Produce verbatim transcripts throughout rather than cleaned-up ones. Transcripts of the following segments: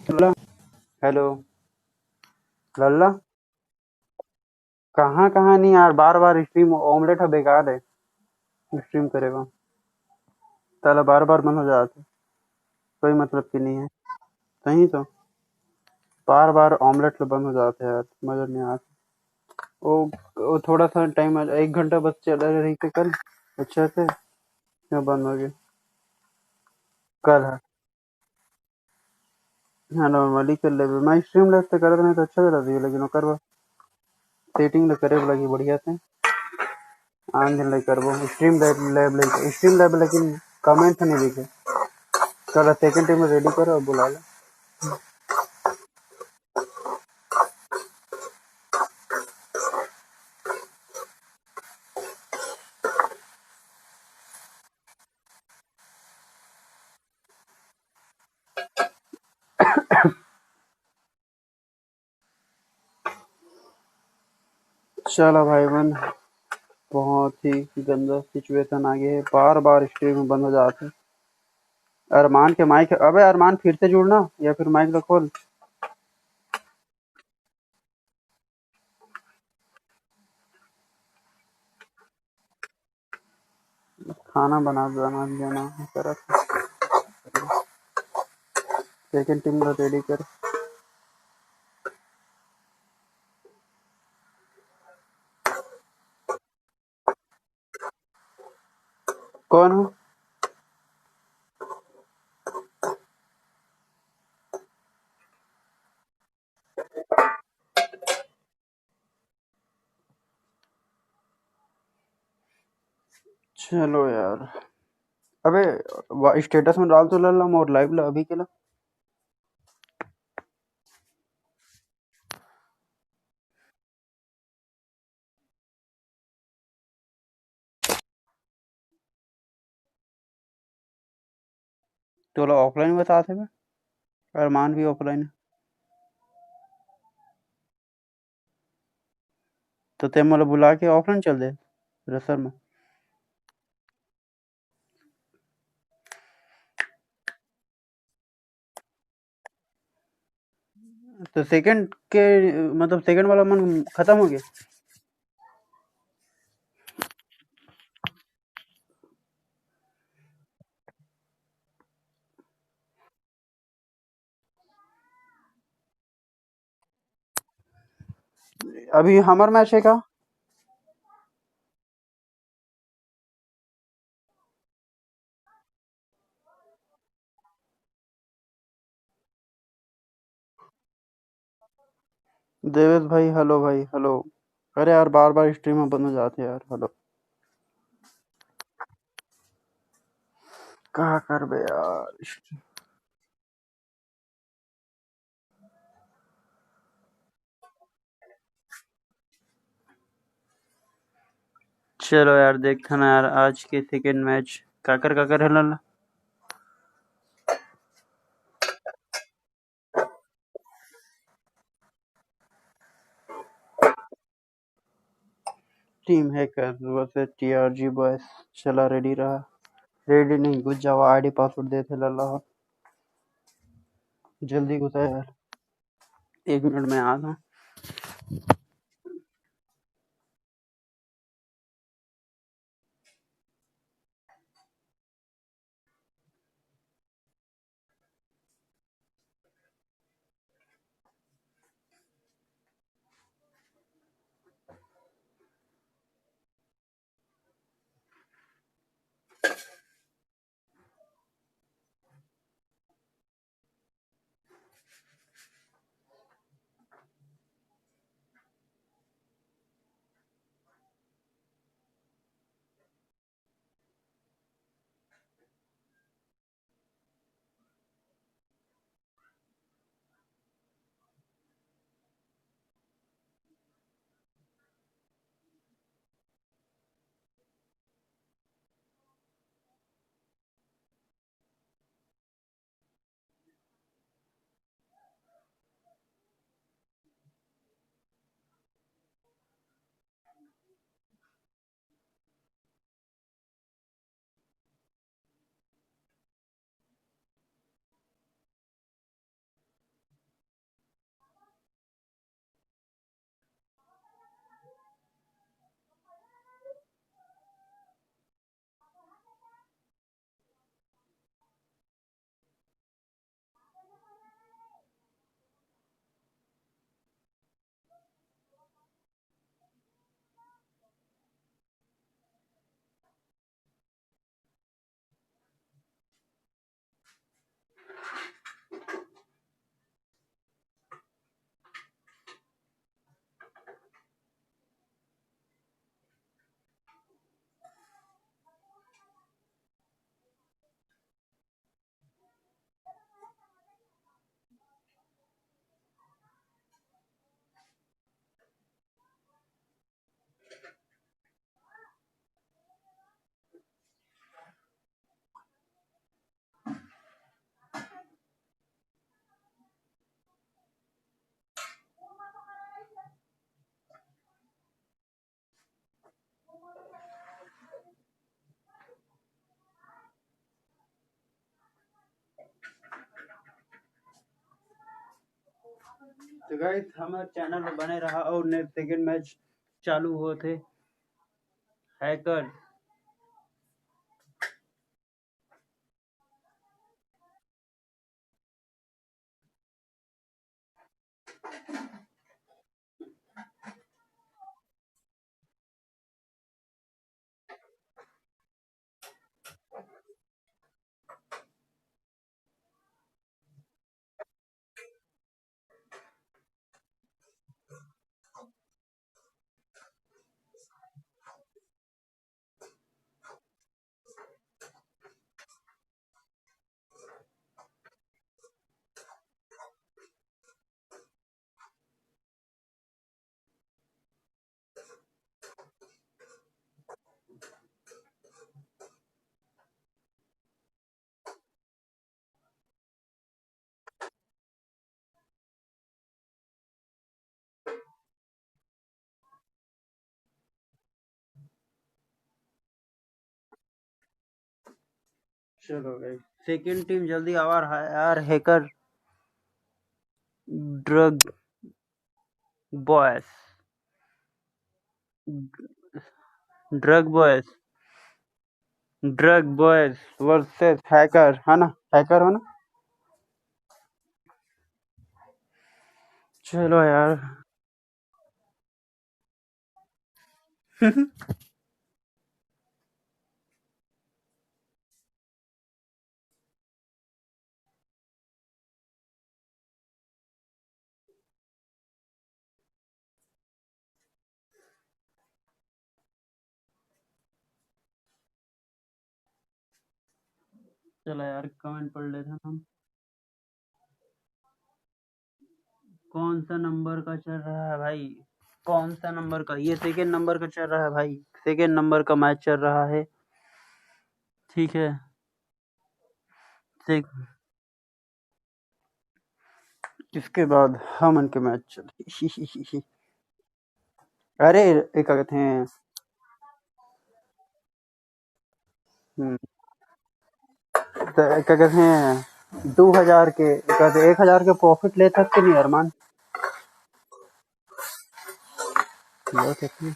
Hello, लल्ला, कहाँ कहाँ नहीं यार, बार बार स्ट्रीम, ऑमलेट ह बेकार है स्ट्रीम करे बर। साला बार बार बंद हो जात है, कोई मतलब की नहीं है। सही तो, बार बार ऑमलेट ल बंद हो जात है यार, मजा नहीं आत। वो, वो थोड़ा सा टाइम, एक घंटा बस चल रही थी कल, अच्छा से, फिर बंद हो गया। कल है। हाँ, नॉर्मली कर लेबे। मैं स्ट्रीम लैब से करत नहीं तो अच्छा करत रही, लेकिन ओकर बाद सेटिंग ले करे लगी बढ़िया से। आन दिन ले करबो स्ट्रीम लैब, लैब ले, स्ट्रीम लैब, लेकिन कमेंट नहीं दिखे। कल सेकंड टाइम रेडी करो, बुला लो। चला भाई मन, बहुत ही गंदा सिचुएशन आ गया है, बार बार स्ट्रीम बंद हो जाते। अरमान के माइक, अबे अरमान, फिर से जुड़ना या फिर माइक ला खोल। खाना बना, बना देना है, करत है। सेकंड टीम ला रेडी कर। कौन हो? चलो यार, अबे स्टेटस में डाल तो लल्ला मोर लाइव ला अभी के ला। तोला ऑफलाइन बतात हे बे? अरमान भी ऑफलाइन है। तो ते मोला बुला के ऑफलाइन चल दे रसर में। तो सेकंड के, मतलब सेकंड वाला मन खत्म हो गया। अभी हमर मैच है का? देवेश भाई, हेलो भाई, हेलो। अरे यार, बार बार स्ट्रीम में बंद हो जाते यार। हेलो, का करबे यार। चलो यार, देखथन यार आज के सेकंड मैच काकर काकर हे लल्ला। Team hacker versus TRG boys. चला, रेडी रहा। रेडी नहीं, घुस जावा, आईडी पासवर्ड देथे लल्ला हो। जल्दी घुसा यार, एक मिनट में आ था। तो गाइस, हमर चैनल में बने रहा और ने सेकंड मैच चालू होत हे। हैकर। चलो भाई, सेकंड टीम जल्दी आवा रहा है यार, hacker. Drug boys, drug boys, drug boys versus hacker, है ना? हैकर हो ना? चलो यार। चला यार, कमेंट पढ़ लेथन हम। कौन सा नंबर का चल रहा है भाई? कौन सा नंबर का? ये सेकंड नंबर का चल रहा है भाई, सेकंड नंबर का मैच चल रहा है। ठीक है, देख, इसके बाद हमन के मैच चल। अरे, ये का कहते हैं? हम्म। त का कहते हैं, दू हजार के, का कहते, एक हजार के प्रॉफिट ले सकते नहीं अरमान? लो कितनी?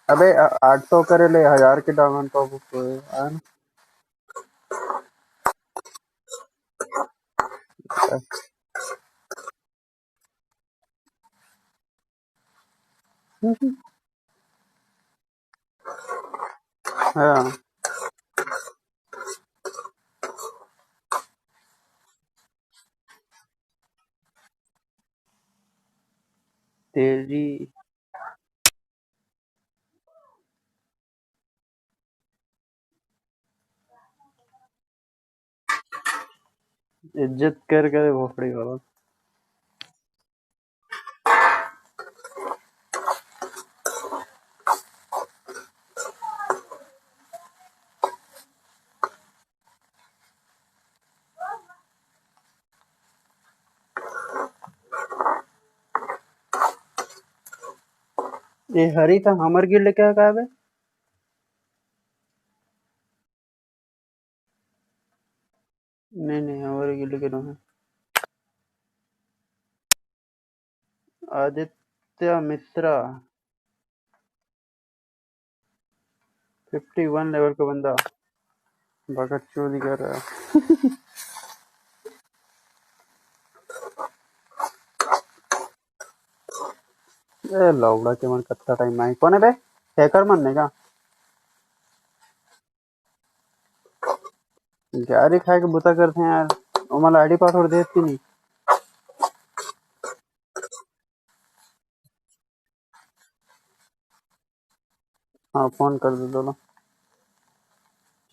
अबे, आ-, आठ सौ करे ले, हजार के डायमंड टॉप अप होए, आ ना? हाँ। तेरी इज्जत कर करे भोपड़ी वाला। ये हरी था हमर गिल्ड के का बे? नहीं, नहीं, हमर गिल्ड के नहीं है। आदित्य मिश्रा, फिफ्टी वन लेवल का बंदा, बकचोदी कर रहा है। ए, लौड़ा के मन कत्ता टाइम आई। कौन है बे? हैकर मन ने का? गारी खाए के बुता करते हैं यार। ओमन ला आईडी पासवर्ड देत कि नहीं? हाँ, फोन कर दे दोनों।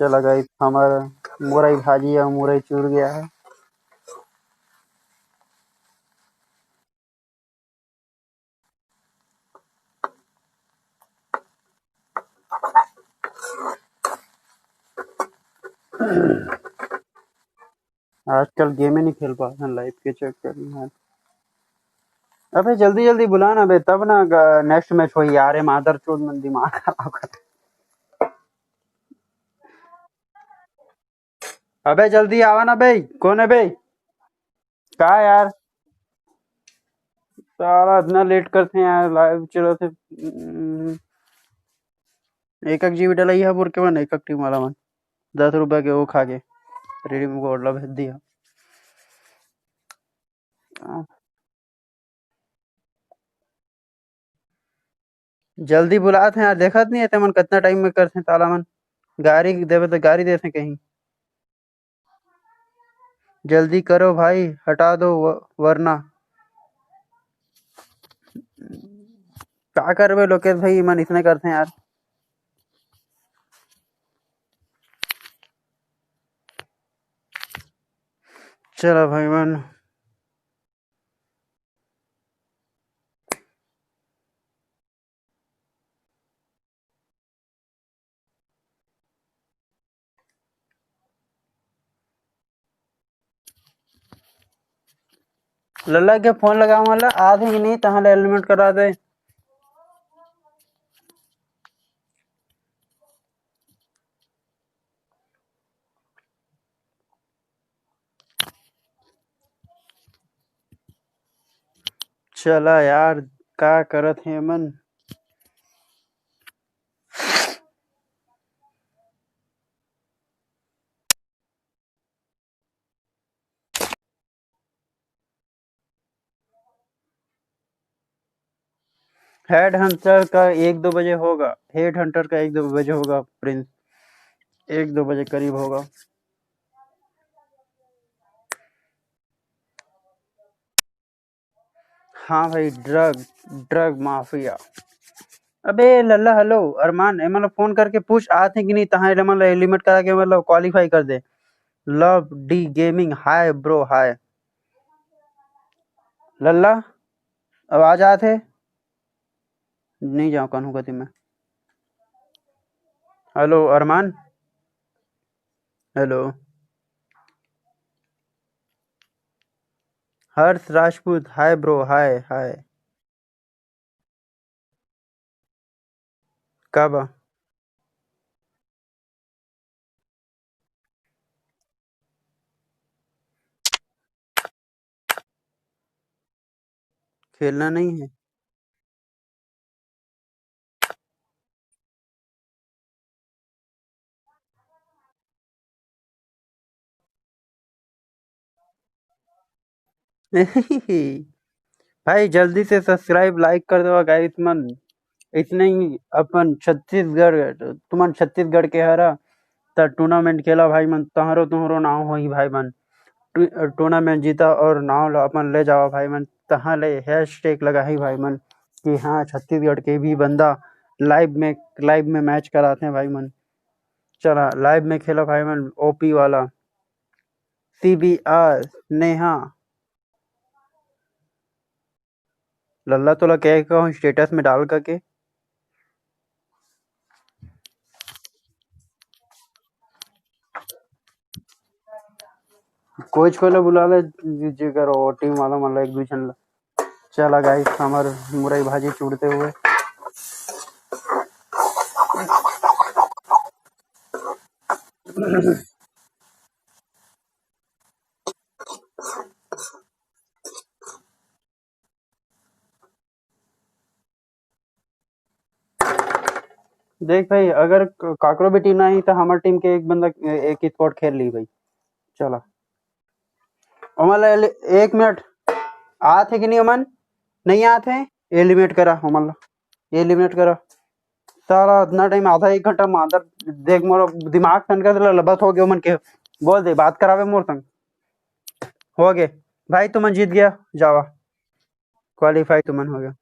चला गाइस, हमारा मुरई भाजी और मुरई चुर गया है। आजकल गेम ही नहीं खेल पात हन लाइव के चक्कर में यार। अबे जल्दी जल्दी बुला ना बे, तब ना ग-, नेक्स्ट मैच होई यार, ये मादर चोद मन दिमाग खराब कर। अबे जल्दी आवा ना बे, कौन है बे? का यार? साला इतना लेट करते हैं यार, लाइव चलाते। हम्म, एक एक जीबी डलाई है बुरके मन, एक एक टीम वाला मन, दस रुपया के वो खा के रिडीम कोड ला भेज दिया। जल्दी बुलात हैं यार, देखत नहीं है तेमन कितना टाइम में करते हैं ताला मन। गाड़ी देवे तो गाड़ी देते कहीं। जल्दी करो भाई, हटा दो व-, वरना। का करबे लोकेश भाई, मन इसने करते हैं यार। चलो भाई मन। लल्ला के फोन लगाओ, मतलब आथे कि नहीं, तहाँ ले एलिमिनेट करा दे। चला यार, का करत हे मन। हेड हंटर का एक दो बजे होगा, हेड हंटर का एक दो बजे होगा प्रिंस, एक दो बजे करीब होगा। हाँ भाई, ड्रग, ड्रग माफिया। अबे लल्ला, हेलो अरमान, एमन ला फोन करके पूछ, आथे कि नहीं, तहाँ एमन ला एलिमिनेट करा के मतलब क्वालिफाई कर दे। लव डी गेमिंग, हाय ब्रो, हाय। लल्ला, आवाज आथे? नहीं जाओ कानू कति में। हेलो अरमान, हेलो। हर्ष राजपूत, हाय ब्रो, हाय, हाय। का बा? खेलना नहीं है। भाई जल्दी से सब्सक्राइब, लाइक कर देवा गाइस मन। इतने ही अपन छत्तीसगढ़, तुमन छत्तीसगढ़ के हरा, त टूर्नामेंट खेला भाई मन, तहरो तुहरो नाव होही भाई मन। टू-, टूर्नामेंट जीता और नाव ला अपन ले जावा भाई मन। तहाँ ले हैशटैग लगाही भाई मन कि हाँ, छत्तीसगढ़ के भी बंदा लाइव में, लाइव में मैच कराते हैं भाई मन। चला लाइव में खेला भाई मन, ओपी वाला। सीबीआर नेहा। लल्ला तोला कहे कहूँ स्टेटस में डाल करके। कोच को ले बुला ले, जे करो टीम वाला मन ला एक दू झन ला। चला गाइस, हमर मुरई भाजी चुड़ते हुए। देख भाई, अगर क-, काकरो भी टीम ना ही तो हमर टीम के एक बंदा, ए-, एक स्क्वाड खेल ली भाई। चला, ओमन ला ले-, एक मिनट, आत हे कि नहीं ओमन? नहीं आत हे, एलिमिनेट करा ओमन ला, एलिमिनेट करा। साला इतना टाइम, आधा एक घंटा मादर, देख मोर दिमाग तनका से लबत हो गया ओमन के। बोल दे, बात करावे मोर संग। हो गए भाई, तुमन जीत गया, जावा, क्वालिफाई तुमन हो गया।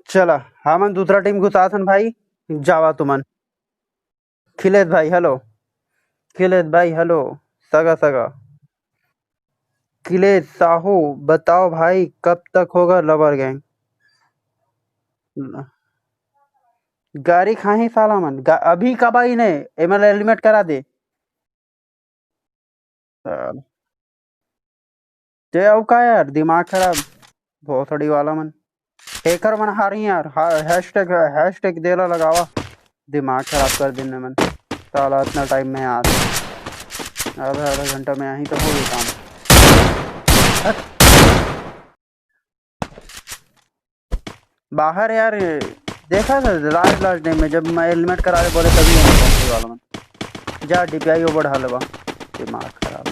चला, हमन दूसरा टीम घुसाथन भाई, जावा तुमन। खिलेश भाई हेलो, खिलेश भाई हेलो, सगा सगा। खिलेश साहू, बताओ भाई, कब तक होगा लवर गैंग? गाड़ी खाही साला मन, गा-, अभी कब आई ने, एमन ला एलिमिनेट करा दे। साला। ते अउ का यार, दिमाग खराब, भोसड़ी वाला मन। एकर मन हारही यार, हा-, हैशटैग, हैशटैग देला लगावा। दिमाग खराब कर दिन मन। साला इतना टाइम में यार। आधा आधा घंटा में आही तो हो गया काम। हट। बाहर यार, देखा था लास्ट लास्ट टाइम में जब मैं हेलमेट करा के बोले तभी हम पहुंचे वाला मन। जा डीपीआई वो बढ़ा लेवा, दिमाग खराब।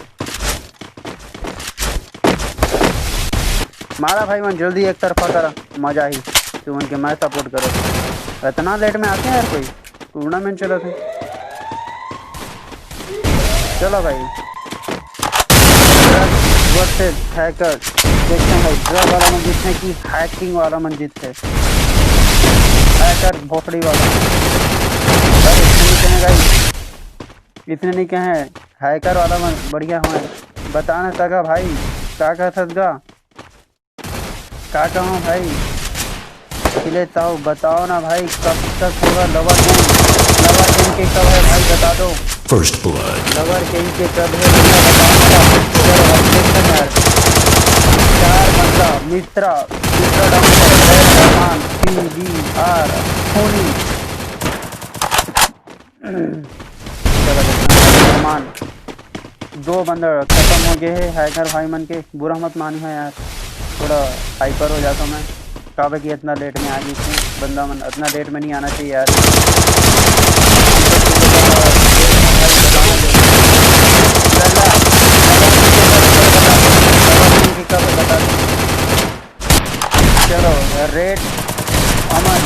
मारा भाई मन जल्दी एक तरफा करा, मजा ही। तुमन के मैं सपोर्ट करो। इतना लेट में आते हैं यार, कोई टूर्नामेंट चला था। चलो भाई, ड्रग वर्सेस हैकर। देखते हैं भाई, ड्रग वाला मन जीतते हैं कि हैकिंग वाला मन जीतते हैं। हैकर भोसड़ी वाला। भाई, इतने नहीं कहें भाई, इतने नहीं कहें, हैकर वाला मन बढ़िया हो। बता ना सका भाई, का कहत हस गा? का कहूँ भाई? अखिलेश साहू, बताओ ना भाई, कब तक होगा लवर गेम? लवर गेम के कब है भाई, बता दो। First blood. लवर गेम के कब है भैया, बताओ ना। चलो भाई, देखते हैं यार। चार बंदा, मित्रा, मित्रा डाउन है, रहमान, पी डी आर, खूनी। चलो देखते हैं, रहमान। दो बंदा खत्म हो गए है हैकर भाई मन के। बुरा मत मानी है यार, थोड़ा हाइपर हो जाता मैं। काबर कि इतना लेट में आ गई थी, बंदा मन इतना लेट में नहीं आना चाहिए यार। चलो रेड अमन,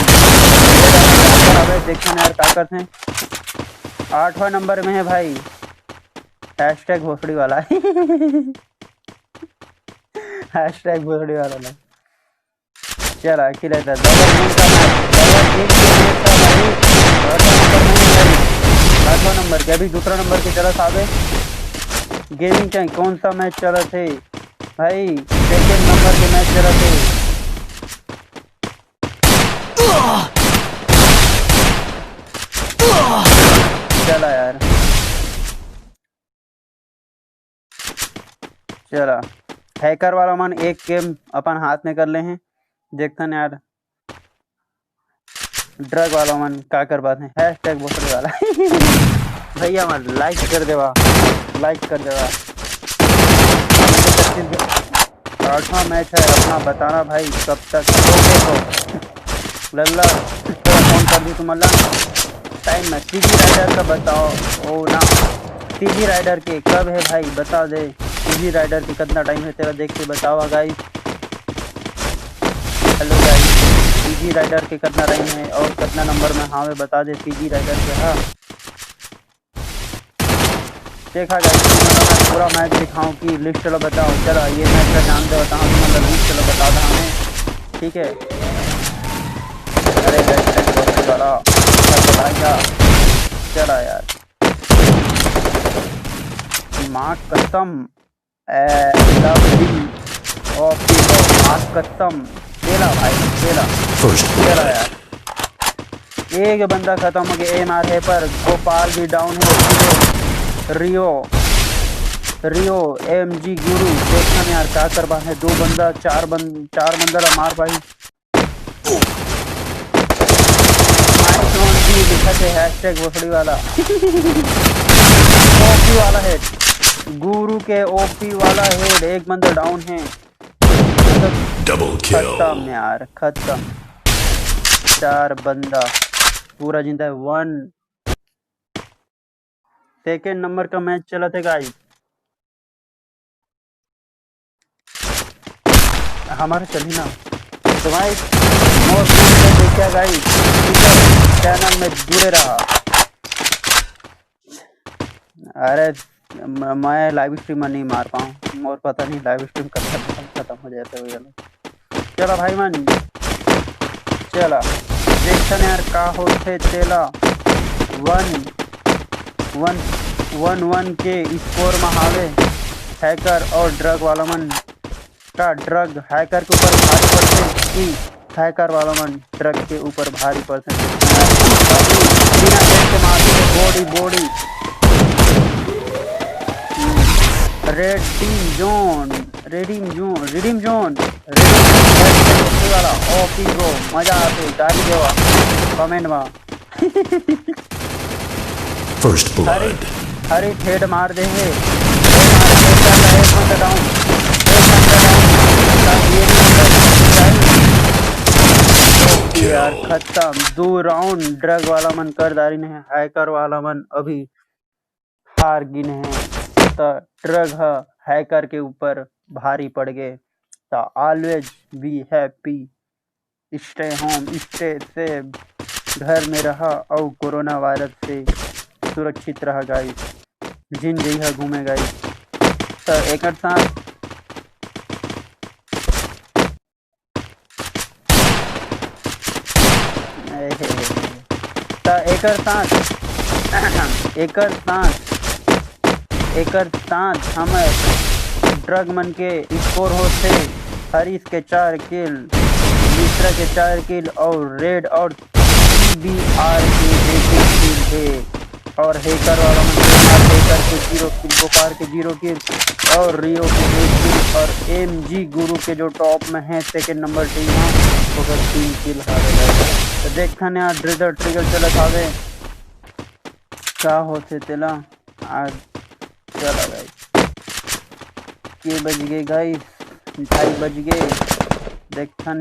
अबे देखो ना यार, ताकत है, आठवां नंबर में है भाई। हैशटैग भोसड़ी वाला। हैशटैग भोसड़ी वाला ना। चला, अखिलेश दा, डबल गेम का मैच, डबल गेम के मैच था भाई। चौथा नंबर नहीं भाई, पांचवा नंबर के, अभी दूसरा नंबर के चला साबे। गेमिंग टाइम कौन सा मैच चला थे भाई? सेकंड नंबर के मैच चला थे। चला यार, चला, हैकर वाला मन एक गेम अपन हाथ में कर ले हैं, देखथन यार। ड्रग वाला मन का कर बात है, हैशटैग भोसड़ी वाला। भैया मन लाइक कर देवा, लाइक कर देवा। आठवां मैच है अपना, बताना भाई कब तक। ओके तो लल्ला, थोड़ा फोन कर दी तुम लल्ला। टाइम में सीजी राइडर का बताओ। ओ ना, सीजी राइडर के कब है भाई, बता दे। सीजी राइडर के कितना टाइम है तेरा, देख के बताओ गाइस। हेलो गाइस, सीजी राइडर के कितना टाइम है और कितना नंबर में हावे, बता दे सीजी राइडर के। हाँ, देखा गाइस, तुम लोग मैं पूरा मैच दिखाऊं कि लिस्ट लो बताओ। चलो, ये मैच का नाम दे बताओ, तुम लोग लिस्ट लो बता दो हमें, ठीक है? अरे गाइस, वाला, चला यार, माँ कसम। ए, लवली, ओपी बॉस, माँ कसम। खेला भाई, खेला। First चला यार, एक बंदा खत्म हो गया एमआर है, पर गोपाल भी डाउन है। रियो, रियो, एमजी गुरु, देखना नहीं यार, क्या करवा है। दो बंदा, चार बंद, चार बंदा ला मार भाई। माइक नॉन भी लिखा है, हैशटैग भोसड़ी वाला। ओपी वाला हेड, गुरु के ओपी वाला हेड, एक बंदा डाउन है। मतलब, Double kill. खत्म यार, खत्म। चार बंदा पूरा जिंदा है। वन, सेकेंड नंबर का मैच चला थे गाइस, हमारा चली ना। तो भाई, मोर से देखा गाइस, चैनल में जुड़े रहा। अरे, म-, मैं लाइव स्ट्रीम में नहीं मार पाऊँ, मोर पता नहीं लाइव स्ट्रीम कब तक खत्म हो जाते हुए ये लोग। चला भाई मन, चला, देखथन यार का होथे तेला। वन वन, वन वन के स्कोर में हावे हैकर और ड्रग वाला मन। का ड्रग हैकर के ऊपर भारी पड़थे कि हैकर वाला मन ड्रग के ऊपर भारी पड़थे? बिना हेड के मारथे, बॉडी, बॉडी। रेडिंग जोन, रेडिंग जोन, रिडीम जोन, रिडीम जोन, वाला ओपी ब्रो, मजा आथे, गाड़ी देवा कमेंट में। First blood. हरी हेड मार दे हे। हेड मार दे, चल रहा है, एक बंदा डाउन, एक बंदा डाउन। ये भी बंदा डाउन। यार, खत्म। दो राउंड ड्रग वाला मन कर डारिन हे, हैकर वाला मन अभी हार गिन हे। त ड्रग ह हैकर के ऊपर भारी पड़ गे। त always be happy, stay home, stay safe, घर में रहा अउ कोरोना वायरस से सुरक्षित रहा गाइस। जिन जइहा घूमे गाइस। त एकर साथ त एकर साथ एकर साथ एकर साथ हमर ड्रग मन के स्कोर होथे। हरीश के चार किल, मिश्रा के चार किल और रेड और बी आर के एक एक किल हे। और हैकर वाला मन के मार, हैकर के जीरो किल, बोकार के जीरो किल और रियो के एक किल और एम जी गुरु के जो टॉप में है सेकंड नंबर टीम में, ओकर तीन किल हारे गए। तो देखथन यार, ड्रिजल ट्रिगल चलत हावे, का होथे तेला। आज चला गाइस, के बज गए गाइस, ढाई बज गए। देखथन